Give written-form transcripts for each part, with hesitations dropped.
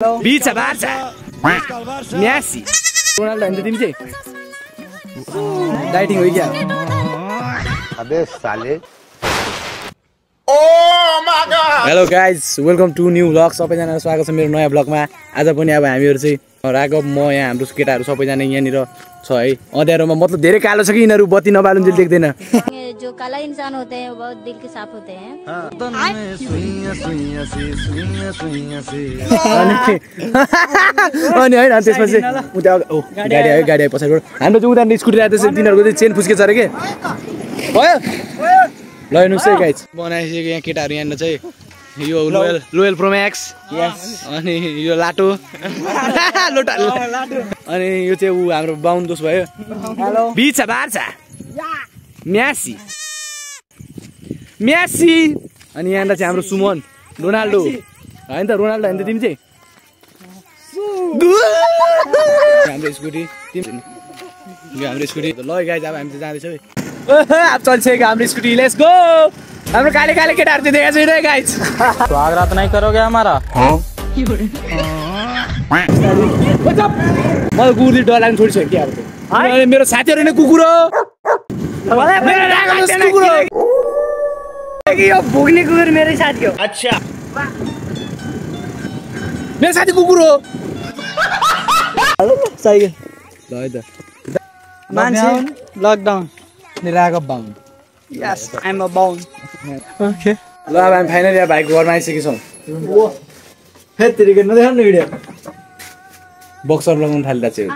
Pizza, Barça, Messi, Ronaldo and the team. Dieting हो क्या? अबे साले. Oh my God! Hello guys, welcome to new vlog. सबैजनालाई स्वागत छ मेरो नयाँ भ्लगमा. आज पनि अब हामीहरु चाहिँ राघव म यहाँ हाम्रो केटाहरु सबैजना यहाँनिर छ है. अँध्यारोमा मतलब धेरै कालो छ कि यिनीहरु बत्ती नबालुन्जेल देख्दैन. जो काला इंसान होते हैं वो बहुत दिल के साफ होते हैं. अनि हैन त्यसपछि उता गाडी आयो पछाडिबाट हाम्रो चाहिँ उता स्कुटी आएको छ तिनीहरुको चाहिँ चेन फुस्के छ रे के भयो ल हेर्नुस् है गाइस बनाइसकेको यहाँ केटाहरु यहाँ चाहिँ यो लोयल प्रो म्याक्स यस अनि यो लाटो लोटा अनि यो चाहिँ उ हाम्रो बाउन दोष भयो हेलो बिचा बार्चा मेसी अनि यहाँ चाहिँ हाम्रो सुमन रोनाल्डो हैन त रोनाल्डो हैन त तिमी चाहिँ हाम्रो स्कुटी हाम्रो स्कुटी ल गाइस अब हामी चाहिँ जाँदैछौँ अब चल्छ हाम्रो स्कुटी लेट्स गो हाम्रो काले काले केटाहरु चाहिँ देखा छैन गाइस स्वागत नहीं करोगे हमारा मलाई कुकुरले डर लाग्नु छोडिसक्यो क्या अब मेरो साथीहरु नै कुकुर हो यो भुग्ने कुकुर मेरो साथी हो अच्छा मेरो साथी कुकुर हो साइकल ल है त मान्छे lockdown Raghav Bhawan yes I am a Bhawan okay ल अब हामी फाइनली यहाँ भाइको घरमा आइसकेका छौँ हेत्तेरीको नदेखाउनु न भिडियो बक्सर लगाउनु थाल्दा चाहिँ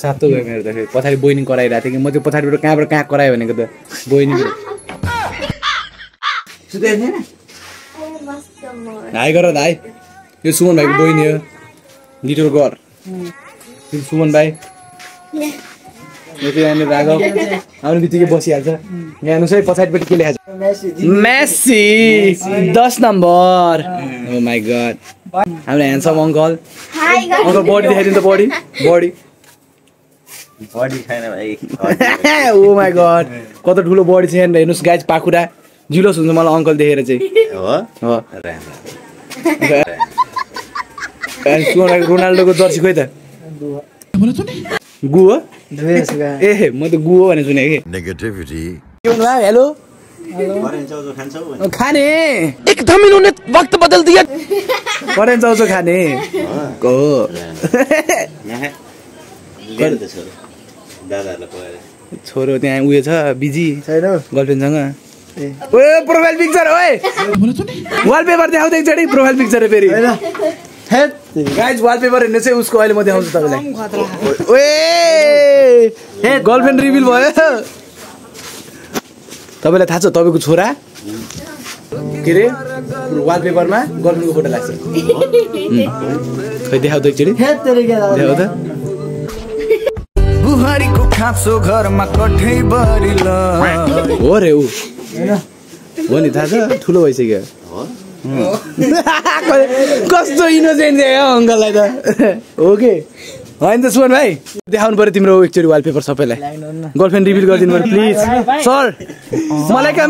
सातो गयो मेरो त फेरि पछाडि बोइनिङ कराइरहेको थिएँ कि म त्यो पछाडिबाट कहाँबाट कहाँ करायो भनेको त बोइनिङ हाई गर भाइ यो सुमन भाइको बोइनी हो लिटल गर सुमन भाइ यहाँनिर राघव आउने बित्तिकै बसिहाल्छ यहाँ हेर्नुहोस् है पछाडिपट्टि के लेखाएको छ Messi 10 number oh my God हाम्रो ह्यान्डसम अङ्कल अङ्कल बडी देखाइदिनु त बडी छैन भाइ ओ माई गड कस्तो ठुलो बडी छ यहाँ हेर्नुहोस् गाइज पाखुरा जिलोस हुन्छ मलाई अङ्कल देखेर चाहिँ हो रोनाल्डोको जर्सी खोइ त गु हो ए म त गु हो भने सुने कि नेगेटिभिटी के भन्नु भयो हेलो खाने एकदम इन्होंने वक्त बदल दिया करेन्ट चाउचो खाने को छोरो त्यहाँ उयो छ बिजी छैन गर्लफ्रेन्डसँग ओए प्रोफाइल पिक्चर ओए वालपेपर देखाउ त एकचोटि प्रोफाइल पिक्चर फेरि गाइज वालपेपर हेर्नु चाहिँ उसको अहिले म देखाउँछु तपाईँलाई ओए गर्लफ्रेन्ड रिभिल भयो तपाईँलाई थाहा छ तपाईँको छोरा के अरे वालपेपरमा गर्लफ्रेन्डको फोटो लाग्छ खै देखाउ त एकचोटि देखाउ त बुहारीको खाँचो घरमा कठै बरिल हो रे ऊ हो नि थाहा छ ठुलो भइसक्यो कस्तो इनोसेन्ट है अङ्कललाई त ओके होइन त सुमन भाइ देखाउनु पर्यो तिम्रो एकचोटि वालपेपर सबैलाई गर्लफ्रेन्ड रिभिल गरिदिनु पर्यो प्लिज सर मलाइका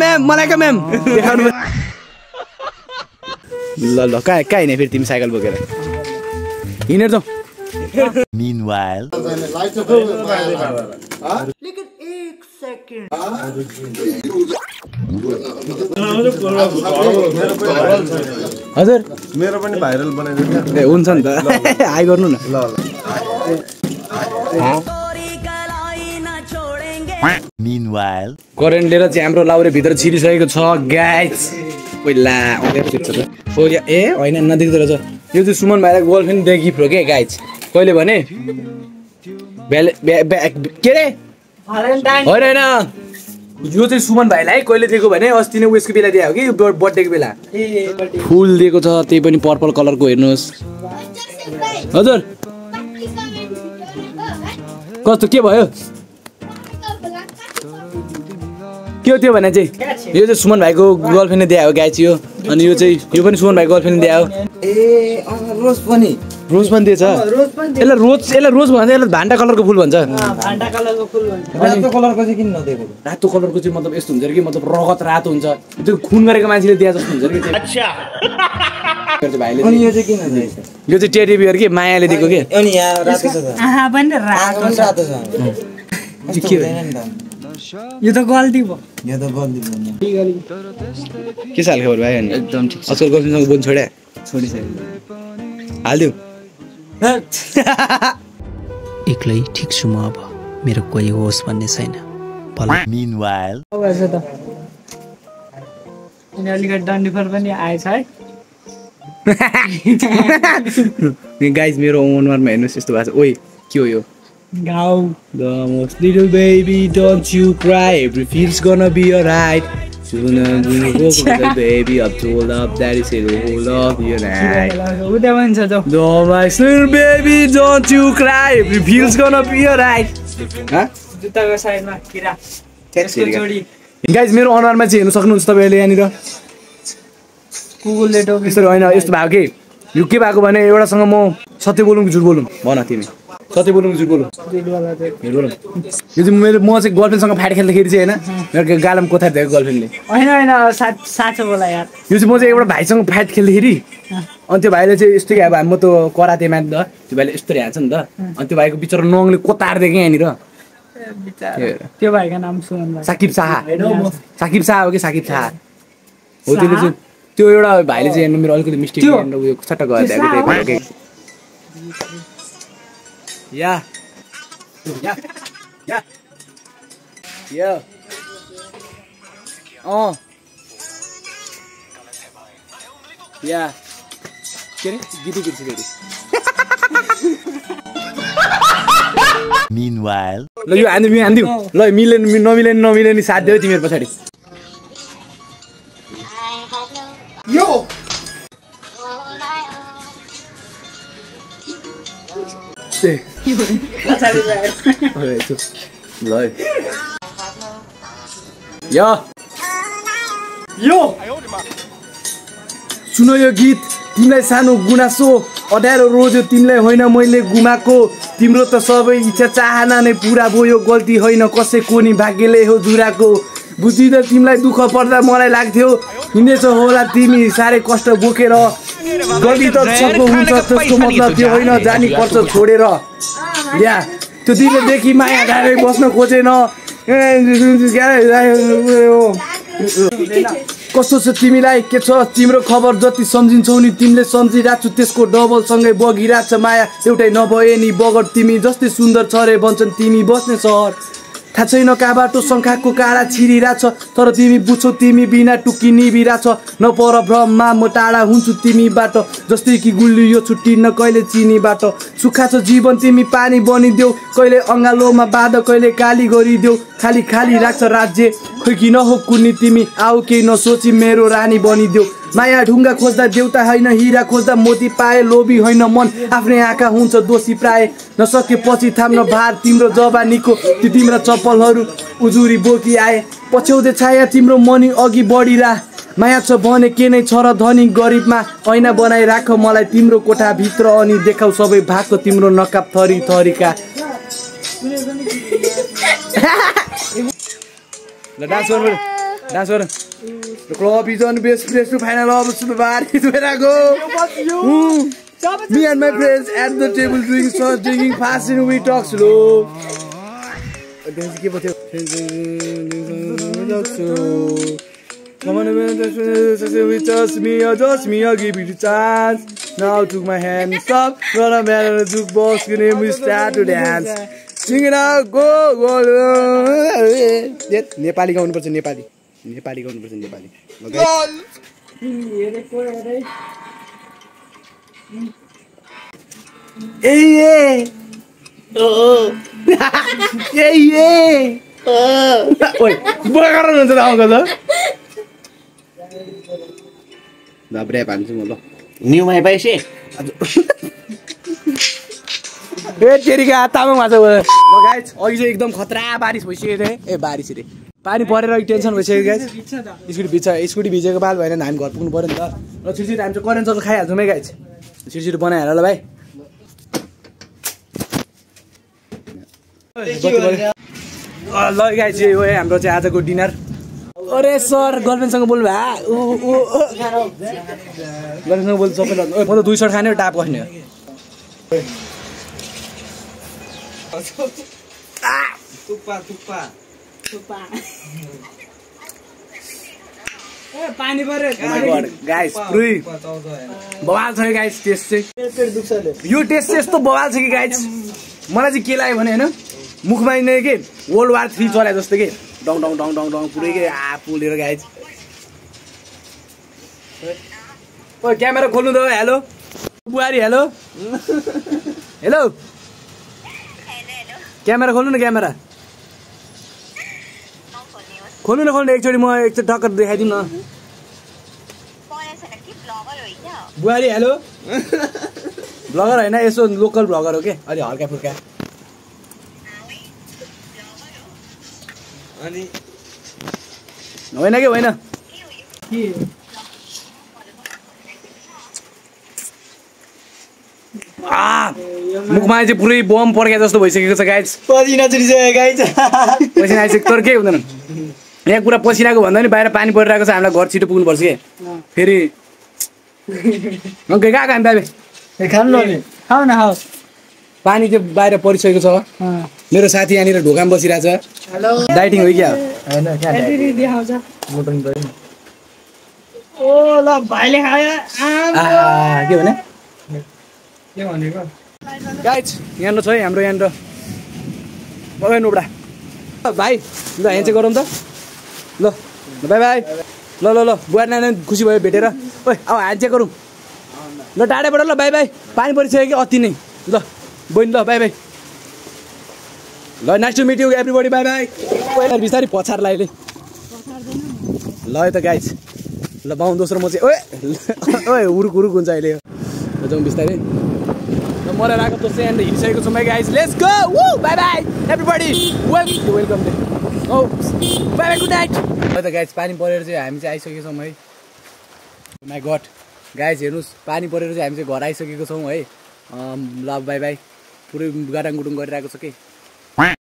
म्याम देखाउनु ल कहाँ हिँड्ने फेरि तिमी साइकल बोकेर हिँडेर जाउँ Meanwhile, लेकिन एक सेकन्ड हजुर मेरो पनि भाइरल बनाइदिनु ए हुन्छ नि त हाई गर्नु न meanwhile, करेन्ट लिएर चाहिँ हाम्रो लाउरे भित्र छिरिसकेको छ गाइस पहिला ए होइन नदेख्दो रहेछ यो चाहिँ सुमन भाइलाई गर्लफ्रेन्ड गिफ्ट हो क्या गाइस कहिले भने के अरे होइन यो चाहिँ सुमन भाइलाई कहिले दिएको भने अस्ति नै उयसको बेला दिएको कि बर्थडेको बेला फुल दिएको छ त्यही पनि पर्पल कलरको हेर्नुहोस् हजुर कस्तो के भयो के हो त्यो भने चाहिँ यो चाहिँ सुमन भाइको गर्लफ्रेन्डले दिएको गाइस यो अनि यो पनि सुमन भाइको गर्लफ्रेन्डले दिएको ए रोज पनि दिएछ यसलाई रोज भन्छ यसलाई भान्डा कलरको फुल भन्छ भान्डा कलरको फुल भन्छ रातो कलरको चाहिँ किन नदिएको रातो कलरको चाहिँ मतलब यस्तो हुन्छ कि मतलब रगत रातो हुन्छ त्यो खुन गरेको मान्छेले दिए जस्तो हुन्छ कि अच्छा भाइले अनि यो चाहिँ किन रहेछ यो चाहिँ टेडी बियर के मायाले दिएको के अनि यहाँ रातो छ आहा पनि रातो रातो छ के हो? यो त गल्ती भयो यो त गल्ती भन्ने के साल खबर भाइ अनि एकदम ठिक आजकल गर्लफ्रेन्डसँग बोल्नु छोड्या छोडिसक्यो हालिदिउँ एक्लै ठिक छु म अब मेरो कोही होस् भन्ने छैन Meanwhile, भएछ त अनि अलिकति डन्डीफोर पनि आएछ है गाइज मेरो अनुहारमा हेर्नुहोस् यस्तो भएको छ ओइ के हो यो घाउ The most little baby, don't you cry. Everything's gonna be alright. Soon as we go for the baby, up to up, daddy said, oh, love you night. उता पनि छ जाऊ The my little baby, don't you cry. Everything's gonna be alright. जुत्ताको साइडमा किरा त्यसको जोडी guys मेरो अनुहारमा चाहिँ हेर्नु सक्नुहुन्छ तपाईँले यहाँनिर कुकुरले टोकेको यस्तो होइन यस्तो भएको के यो के भएको भने एउटासँग म सत्य बोलौँ कि झुट बोलौँ भन तिमी सत्य बोलौँ कि झुट बोलौँ दुईवाला चाहिँ झुट बोलौँ यो चाहिँ म चाहिँ गर्लफ्रेन्डसँग फाइट खेल्दाखेरि चाहिँ होइन मेरो गालामा कोथार दिएको गर्लफ्रेन्डले होइन होइन साँचो बोला यार यो चाहिँ म चाहिँ एउटा भाइसँग फाइट खेल्दाखेरि अनि त्यो भाइले चाहिँ यस्तो कि अब म त कराते म्याच त त्यो भाइले यस्तो हान्छ नि त अनि त्यो भाइको बिचरा नङले कोतार दिएको यहाँनिर त्यो भाइको नाम सुमन भाइ साकिब शाह साकिब शाह हो कि साकिब शाह हो त्यसले चाहिँ त्यो एउटा भाइले चाहिँ हेर्नु मेरो अलिकति मिस्टेक उयो सट्ट गरिदिएको या या या या या के अरे गीत बिर्छु फेरि meanwhile, ल यो हान्दिउँ ल मिलेन नमिले नि साथ देऊ तिमीहरू पछाडि यो ल यो सुन यो गीत तिमीलाई सानो गुनासो अँध्यारो रोज्यो तिमीलाई होइन मैले गुमाएको तिम्रो त सबै इच्छा चाहना नै पुरा भयो गल्ती होइन कसैको नि भाग्यले हो जुराको बुझिन तिमीलाई दुःख पर्दा मलाई लाग्थ्यो हिँडेछ होला तिमी साह्रै कष्ट बोकेर गल्ती त सबको हुन्छ त्यसको मतलब त्यो होइन जानी पर्छ छोडेर या त्यो दिनदेखि माया धारै बस्न खोजेन कस्तो छ तिमीलाई के छ तिम्रो खबर जति सम्झिन्छौ नि तिमीले सम्झिरहेको छु त्यसको डबलसँगै बगिरहेको छ माया एउटै नभए नि बगर तिमी जस्तै सुन्दर छ रे भन्छन् तिमी बस्ने सहर थाहा छैन कहाँबाट शङ्खाको काँडा छिरिरहेछ तर तिमी बुझ्छौ तिमी बिना टुक्की निभिरहेछ नपर भ्रममा म टाढा हुन्छु तिमीबाट जस्तै कि गुल्ली यो छुट्टिन्न कहिले चिनीबाट सुक्खा छ जीवन तिमी पानी बनिदेऊ कहिले अँगालोमा बाँध कहिले काली गरिदेऊ खाली खाली राख्छ राज्य खोइ किन हो कुन्नी तिमी आऊ केही नसोची मेरो रानी बनिदेऊ माया ढुङ्गा खोज्दा देउता होइन हिरा खोज्दा मोती पाए लोभी होइन मन आफ्नै आँखा हुन्छ दोषी प्राय नसकेपछि थाम्न भार तिम्रो जवानीको ती तिम्रा चप्पलहरू उजुरी बोकी आए पछ्याउँदै छाया तिम्रो मनी अघि बढिरा माया छ भने के नै छ र धनी गरिबमा ऐना बनाइराख मलाई तिम्रो कोठाभित्र अनि देखाउ सबै भागको तिम्रो नकाब थरी थरीका डान्स गर The club is on the best place to find a love to the bar is where I go. Me and my friends at the table drinking fast and we talk slow. Come on, just me, I'll give you the chance. Now took my hand, stop, run a man on the jukebox, and we start to dance. Sing it out, go. Nepali गाउनुपर्छ नेपाली गाउनुपर्छ नेपाली ओइ बगार हुन्छ त आउँछ त दब्रे भान्छु म ल न्युमा पाइसे ए तेरिका तामाङ भाषा गाइस अघि चाहिँ एकदम खतरा बारिस भइसकेको थियो ए बारिस रे पानी परेर टेन्सन भइसक्यो गाइस स्कुटी भिजेको बाल भएन हामी घर पुग्नु पर्यो नि त र छिटो हामी चाहिँ करेन्ट चल खाइहाल्छौँ है गाइस छिटो बनाइहाल ल भाइ ल गाइस यो हो हाम्रो चाहिँ आजको डिनर अरे सर गर्लफ्रेन्डसँग बोल्नु भा गर्लफ्रेन्डसँग बोल्नु सबै ल म त 2 सर्ट खाने टाप खस्ने पानी पर्यो गाइस पुरै बवाल छ गाइस टेस्ट चाहिँ यो टेस्ट चाहिँ यस्तो बवाल छ कि गाइस मलाई चाहिँ के लाग्यो भने हैन मुखमा नै के वर्ल्ड वार 3 चले जस्तो के डङ डङ डङ डङ डङ पुरै के पुलेर गाइस ओ क्यामेरा खोल्नु दो हेलो बुहारी हेलो हेलो क्यामेरा खोल्नु न क्यामेरा खोल्नु न खोल्नु एकचोटि म एकचोटि टक्कर देखाइदिउँ न बुहारी हेलो ब्लगर हैन यसो लोकल ब्लगर हो के अलि हल्का फुल्का अनि होइन कि होइन मुखमा चाहिँ पुरै बम पड्के जस्तो भइसकेको छ गाइस पसिना छुटिसक्यो गाइस पसिना आइसक्यो तर केही हुँदैन यहाँ पुरा पसिनाको भन्दा नि बाहिर पानी परिरहेको छ हामीलाई घर छिटो पुग्नुपर्छ के फेरि कहाँ हामी बाबे खानु न खाऊ न खाऊ पानी चाहिँ बाहिर परिसकेको छ मेरो साथी यहाँनिर ढोकामा बसिरहेछ हेलो डाइटिङ हो क्या देखाउँछ ओ ल भाइले खायो के भने के भनेको गाइस यहाँनिर छ है हाम्रो यहाँनिर बगान उब्रा भाइ ल यहाँ चाहिँ गरौँ त ल बाई बाई ल ल ल बुहारी नानी खुसी भयो भेटेर ओइ अब ह्यान्ड चेक गरौँ ल टाढाबाट ल बाई बाई पानी परिसक्यो कि अति नै ल बहिनी ल बाई बाई ल nice to meet you everybody bye bye बिस्तारै पछार लाग्यो ल है त गाइस ल बाउ दोस्रो म चाहिँ ओए ओए हुरुक हुरुक हुन्छ अहिले जाउँ बिस्तारै ल मलाई राखेको दोस्रो यहाँनिर हिँडिसकेको छु guys let's go woo bye bye everybody welcome they oh bye bye good night है त गाइस पानी परेर चाहिँ हामी चाहिँ आइसकेको छौँ है माई गड गाइस हेर्नुहोस् पानी परेर चाहिँ हामी चाहिँ घर आइसकेको छौँ है ल बाई बाई पुरै गाडाङ गुडुङ गरिरहेको छ कि